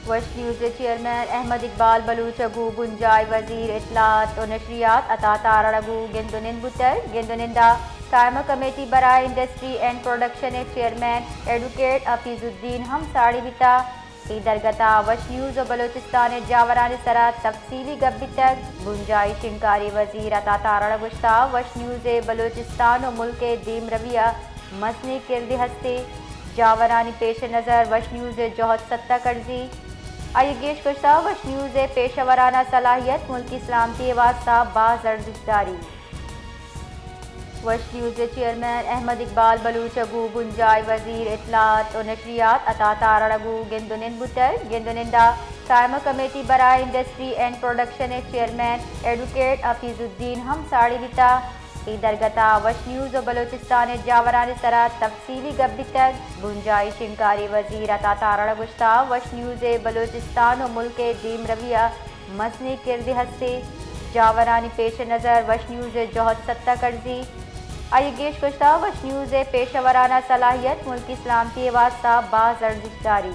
وش نیوز ءِ چیئرمین احمد اقبال بلوچ ءَ گوں بنجاہی وزیر اطلاعات ءُ نشریات عطا تارڑ ءَ گوں گند ءُ نند بوتگ۔ گند ءُ نند ءَ قائمہ کمیٹی برائے انڈسٹری اینڈ پروڈکشن ءِ چیئرمین ایڈووکیٹ حفیظ الدین ہم ساڑی بیتگ۔ اے درگت ءَ وش نیوز ءُ بلوچستان ءِ جاورانی سرا تفصیلی گپ بیتگ۔ بنجاہی شنگکاری وزیر عطا تارڑ ءَ گوشتگ، وش نیوز ءِ بلوچستان ءُ ملک ءِ دیمروی ءَ مزنیں کردے ہست۔ جاورانی پیش نظر وش نیوز ءِ جہد ستک ارزی۔ آئی ءَ گیش گوشتگ، وش نیوز ءِ پیشہ ورانہ صلاحیت ملکی سلامتی ءِ واستہ باز ارزشت داری۔ وش نیوز ءِ چیئرمین احمد اقبال بلوچ ءَ گوں بنجاہی وزیر اطلاعات ءُ نشریات عطا تارڑ ءَ گوں گند ءُ نند بوتگ۔ گند ءُ نند ءَ قائمہ کمیٹی برائے انڈسٹری اینڈ پروڈکشن ءِ چیئرمین ایڈووکیٹ حفیظ الدین ہم ساڑی بیتگ۔ اے درگت ءَ وش نیوز ءُ بلوچستان ءِ جاورانی سرا تفصیلی گپ بیتگ۔ بنجاہی شنگکاری وزیر عطا تارڑ ءَ گوشتگ، وش نیوز ءِ بلوچستان ءُ ملک ءِ دیمروی ءَ مزنیں کردے ہست۔ جاورانی پیش نظر وش نیوز ءِ جہد ستک ارزی۔ آئی ءَ گیش گوشتگ، وش نیوز ءِ پیشہ ورانہ صلاحیت ملکی سلامتی ءِ واستہ باز ارزشت داری۔